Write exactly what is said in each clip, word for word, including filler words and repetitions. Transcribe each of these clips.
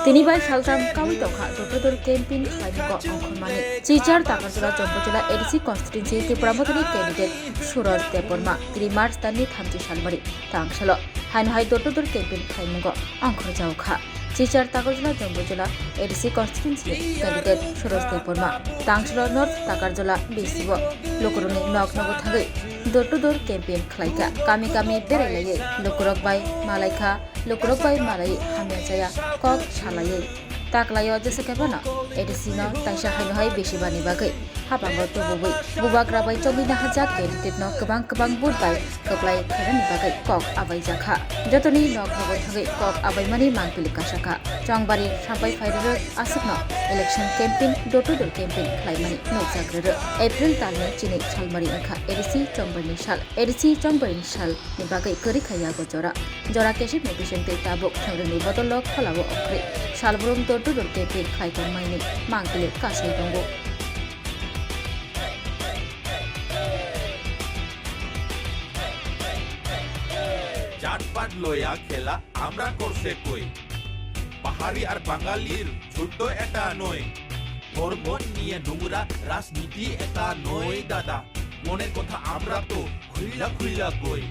Tini bai saltham kawi tongkha door to door campaign khlaimungo ongkhormani. Silchar Takarjala Jambujala A D C constituency Tipra Mothani candidate Suraj Debbarma tini March talni thamchi salmari tangsalo haino hai door to door campaign khlaimungo ongkhorjaokha. Silchar Takarjala Jambujala A D C constituency candidate Suraj Debbarma tangsalo North Takarjala B C o lukurokni nok nogo thangwi door to door campaign khlaikha. Kami kami berai laiwi lukurok bai malaikha. Lukurok bai malai hamya chaya kok salaiwi taklaio, jesa khe bono A D C no taisa haino hai besi bani bagwi habango tububui bubagra bai chongwi nahajak candidate no kwbang kwbang vote bai kwplai khainani bagwi kok abaijakha. Jotoni nok nogo thangwi kok abaimani mangpili kasakha. Chongbari sampai phairwrwk aswkno election campaign, door to door campaign khlaimani nukjak rwrwk. April talni chini salmari wngkha A D C Chongbarini sal. A D C Chongbarini sal ni bagwi kwrwi kha yago jora. Jora kesik ni bisingtwi tabuk thwngrwngni bodolo kholao okhri salbrum door to door campaign khlai tongmani mangpili kasai tongo. জাতপাত লয়া খেলা আমরা করছে কই? পাহাড়ি আর বাঙালির যুদ্ধ এটা নয়। ধর্ম নিয়ে নোংরা রাজনীতি এটা নয় দাদা। মনের কথা আমরা তো খুইলা খুইলা কই।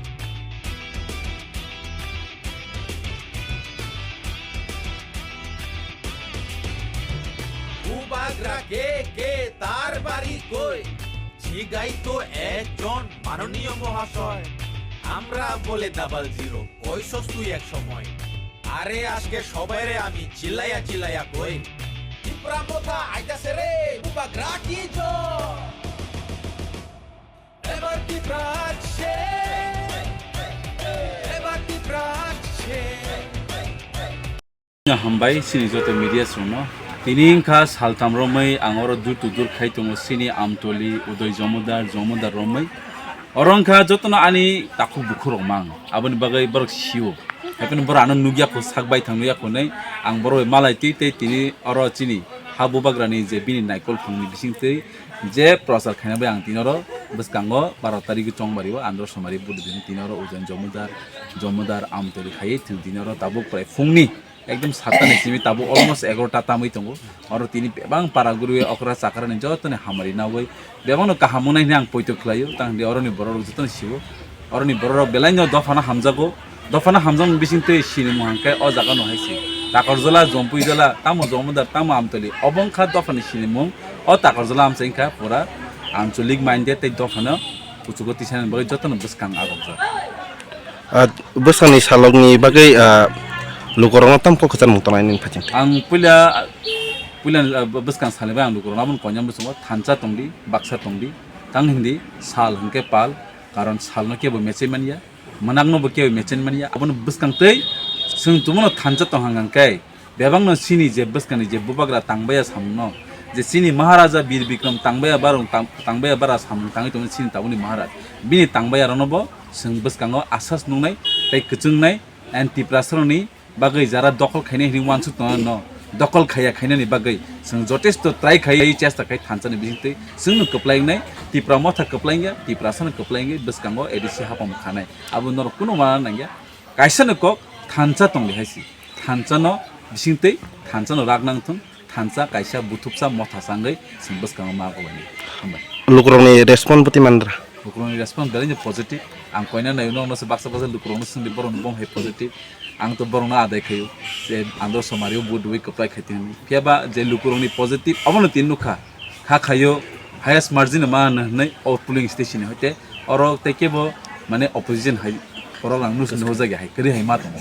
বুবাগ্রা কে কে, তার বাড়ি কই? জিগাই তো একজন মাননীয় মহাশয়। আমরা বলে ডাবল জিরো, কইছস তুই এক সময়। আরে আজকে সবাইরে আমি চিল্লাইয়া চিল্লাইয়া কই। ত্রিপুরা মথা আইতাছে রে, বুবাগ্রা কি জয়। এবার ত্রিপুরা আসছে, এবার ত্রিপুরা আসছে। Hambai chini joto media songno. Tini wngkha saltam romwi ang oro dur to dur khai tongo chini Amtoli, Udoi Jomodar, Jomodar romwi. Oro wngkha jotono ani takhuk bukhuk rok mang. Aboni bagwi borok sio. Haikhe borok ano nukya kho, sak bai thang nukya kho nai. Ang borok bai malai twi tei tini oro chini ha bubagrani je bini naikol phungni bisingtwi je prochar khaina bai ang tini oro bwskango baro tarigwi chongbario andro somari budi tini oro Ujain Jomodar, Jomodar Amtoli khaiwi thwng tini oro tabuk prai phungni ekdom satta ni simi tabuk almost egarota tamwi tongo. Oro tini bebang para gurwi okra chakra ni joto ni hamari nawi bebang no kaham wngnai hwnwi ang poito khlaio. Tang di oroni borok rok joto ni sio. Oroni borok rok belai no dopha no hamjago. Dopha no hamjakmani bising twi sinimung hwnkhe o jaga no hai se. Takarjala, Jompuijala, tamo Jomodar, tamo Amtoli. Obo wngkha dopha ni sinimung. O Takarjala amchai wngkha pura ancholik mande tei dopha no kuchugo tisa ni bagwi joto no bwskang agokjak. Ah, bwskangni salokni bagwi, ah, lukurokno tamo kok kwchar mung tongnai nini phaising? Ang puila, puila, ah, bwskang salni bai ang lukurokno aboni koinani bwskango thansa tongdi, baksa tongdi, tang hindi sal hwnkhe pal, karon salno kebo mechai manya, mwnakno bo kebo mechai manya, abono bwskang twi chwng tumano thansa tong hang hwnkhe, bebakno chini je bwskangni je bubagra tangbaiya samungno, je chini Maharaja Bir Bikram tangbaiya barung tang-, tangbaiya bara samung tangwi tongmani chini tabukni Maharaj. Bini tangbaiya rokno bo chwng bwskango asas nuknai tei kwchwngnai, and Tiprasarokni bagwi jara dokhol khainai hwnwi uansuk tongna no dokhol khaiya khainani bagwi chwng jotesto try khai, chesta khai thansani bisingtwi chwngno kwplai wngnai, Tipra Motha kwplai wngya, Tiprasano kwplai wngwi bwskango A D C hapang khanai. Abo norok kunu uana nangya. Kaisa no kok thansa tongdi hai si. Thansa no bisingtwi thansa no rak nang thung, thansa kaisa buthupsa motha sangwi chwng bwskango ma kok lainai. Hambai. Lukurokni response bwtwi mandra? Lukurokni response belai no positive. Ang koina naio, nokno se baksa baksa lukurokno swngdi, borokni bong hai positive. Ang to borokno adai khaio. Se andro somario vote rwi kwplai khai tini. Phiya ba je lukurokni positive abono tin nukha. Kha khaio highest margin ma hwnwi o polling station ni hoite oro tei kebo mane opposition hai borok ang nukni hojak ya hai kwrwi hai ma tongo.